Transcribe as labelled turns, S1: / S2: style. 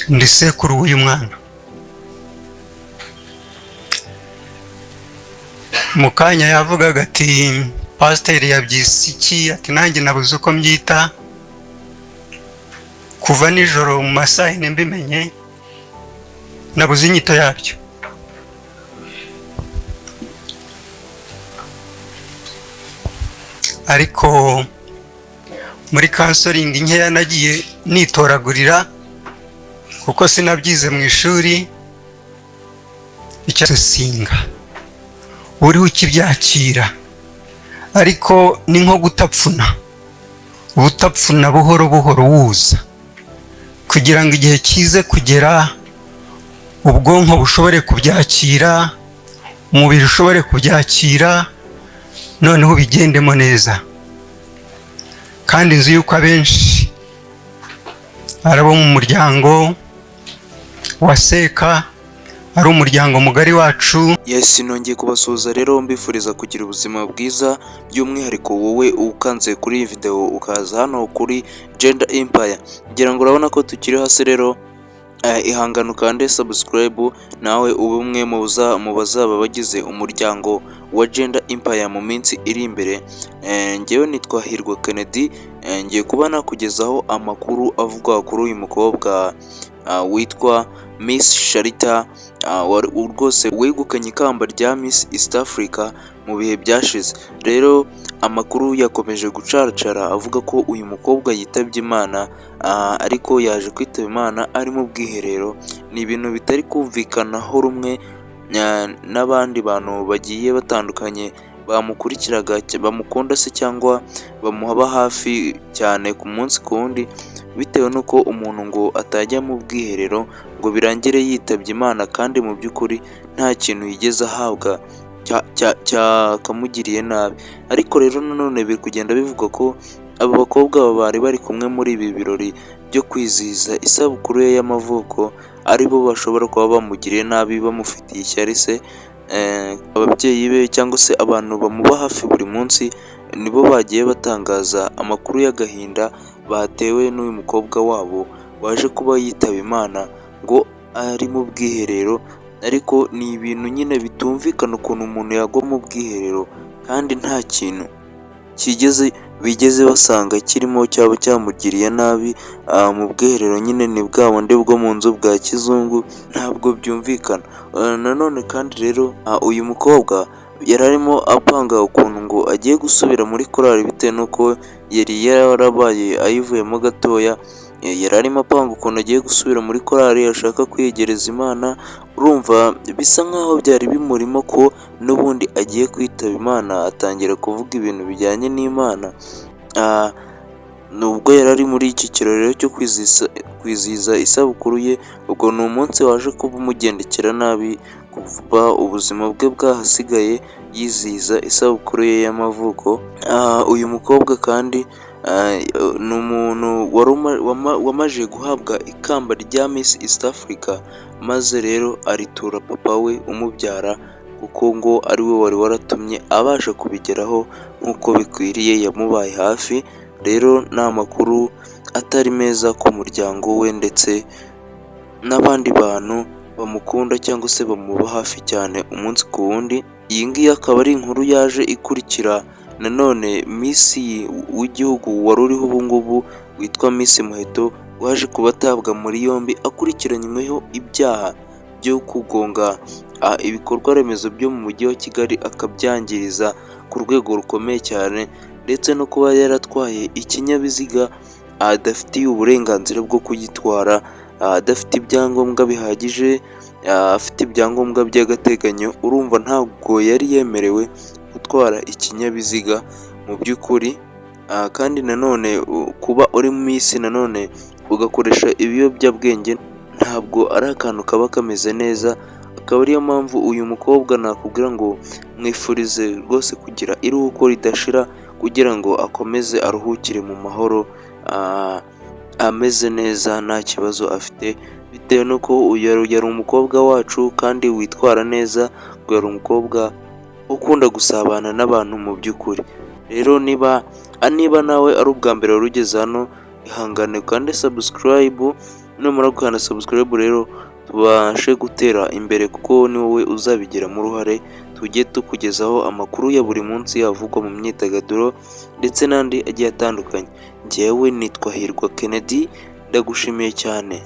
S1: Ndi sekuru w'uyu mwana. Mu kanya yavugaga ati pasiteri yabyise iki, ati nanjye nabuze uko mbyita. Kuva nijoro mu masaha 4 mbimenye, nabuze inyito yabyo. Ariko muri kansoringi nkeya nagiye nitoragurira, kuko sinabyize mu ishuri, icyasinga uriho ukibyakira, ariko ni nko gutapfuna, ubutapfuna buhoro buhoro wuza, kugira ngo igihe kize kugera ubwonko bushobore kubyakira, umubiri ushobore kubyakira, noneho ubigendemo neza. Kandi nzi yuko abenshi ari abo mu muryango wa Seka, ari umuryango mugari wacu.
S2: Yes, nongeye kubasuhuza rero mbifuriza kugira ubuzima bwiza, by'umwihariko wowe ukanze kuri iyi video ukaza hano kuri Gender Empire. Ngira ngo urabona ko tukiri hasi rero, ihangane ukande subscribe nawe ube umwe mu bazaba bagize umuryango wa Gender Empire mu minsi iri imbere. Njyewe nitwa Hirwa Kennedy, ngiye kuba nakugezaho amakuru avugwa kuri uyu mukobwa witwa Miss Sharita, rwose wegukanye ikamba rya Miss East Africa mu bihe byashize. Rero amakuru yakomeje gucaracara avuga ko uyu mukobwa yitabye Imana, ariko yaje kwitaba Imana ari mu bwiherero. Ni ibintu bitari kumvikanaho rumwe n'abandi bantu bagiye batandukanye bamukurikiraga, bamukunda se cyangwa bamuhaba hafi cyane ku munsi ku wundi, bitewe n'uko umuntu ngo atajya mu bwiherero ngo birangire yitabye Imana, kandi mu by'ukuri nta kintu yigeze ahabwa cyakamugiriye nabi. Ariko rero nanone biri kugenda bivugwa ko aba bakobwa bari bari kumwe muri ibi birori byo kwizihiza isabukuru ye y'amavuko ari bo bashobora kuba bamugiriye nabi, bamufitiye ishyari se. Ababyeyi be cyangwa se abantu bamuba hafi buri munsi nibo bagiye batangaza amakuru y'agahinda batewe n'uyu mukobwa wabo waje kuba yitaba Imana ngo ari mu bwiherero. Ariko ni ibintu nyine bitumvikana ukuntu umuntu yagwa mu bwiherero kandi nta kintu kigeze bigeze basanga kirimo cyaba cyamugiriye nabi. Mu bwiherero nyine ni bwa bundi bwo mu nzu bwa kizungu, ntabwo byumvikana. Nanone kandi rero uyu mukobwa yari arimo apanga ukuntu ngo agiye gusubira muri korali bitewe n'uko yari yarabaye ayivuyemo gatoya. Yari arimo apanga ukuntu agiye gusubira muri korali, ashaka kwiyegereza Imana. Urumva bisa nkaho byari bimurimo ko n'ubundi agiye kwitaba Imana, atangira kuvuga ibintu bijyanye n'Imana. Nubwo yari ari muri iki kirori rero cyo kwizihiza isabukuru ye, ubwo ni umunsi waje kuba umugendekera nabi, kuva ubuzima bwe bwahasigaye yizihiza isabukuru ye y'amavuko. Uyu mukobwa kandi ni umuntu wamaze guhabwa ikamba rya Miss East Africa, maze rero aritura papa we umubyara, kuko ngo ari we wari waratumye abasha kubigeraho nk'uko bikwiriye, yamubaye hafi. Rero ni amakuru atari meza ku muryango we ndetse n'abandi bantu bamukunda cyangwa se bamuba hafi cyane umunsi ku wundi. Iyi ngiyi akaba ari inkuru yaje ikurikira nanone Miss w'igihugu wari uriho ubu ngubu witwa Miss Muheto, waje kuba atabwa muri yombi akurikiranyweho ibyaha byo kugonga ibikorwa remezo byo mu mujyi wa Kigali akabyangiriza ku rwego rukomeye cyane, ndetse no kuba yaratwaye ikinyabiziga adafitiye uburenganzira bwo kugitwara, adafite ibyangombwa bihagije, afite ibyangombwa by'agateganyo. Urumva ntabwo yari yemerewe gutwara ikinyabiziga mu by'ukuri. Kandi nanone kuba uri Miss nanone ugakoresha ibiyobyabwenge ntabwo ari akantu kaba kameze neza. Akaba ariyo mpamvu uyu mukobwa nakubwira ngo mwifurize rwose kugira iruhuko ridashira, kugira ngo akomeze aruhukire mu mahoro, ameze neza nta kibazo afite, bitewe n'uko uyu yari umukobwa wacu kandi witwara neza, ngo yari umukobwa ukunda gusabana n'abantu mu by'ukuri. Rero niba nawe ari ubwa mbere wari ugeze hano, ihangane ukande subscribe. Numara gukanda subscribe rero, tubashe gutera imbere, kuko ni wowe uzabigiramo uruhare, tujye tukugezaho amakuru ya buri munsi avugwa mu myidagaduro ndetse n'andi agiye atandukanye. Njyewe nitwa Hirwa Kennedy, ndagushimiye cyane.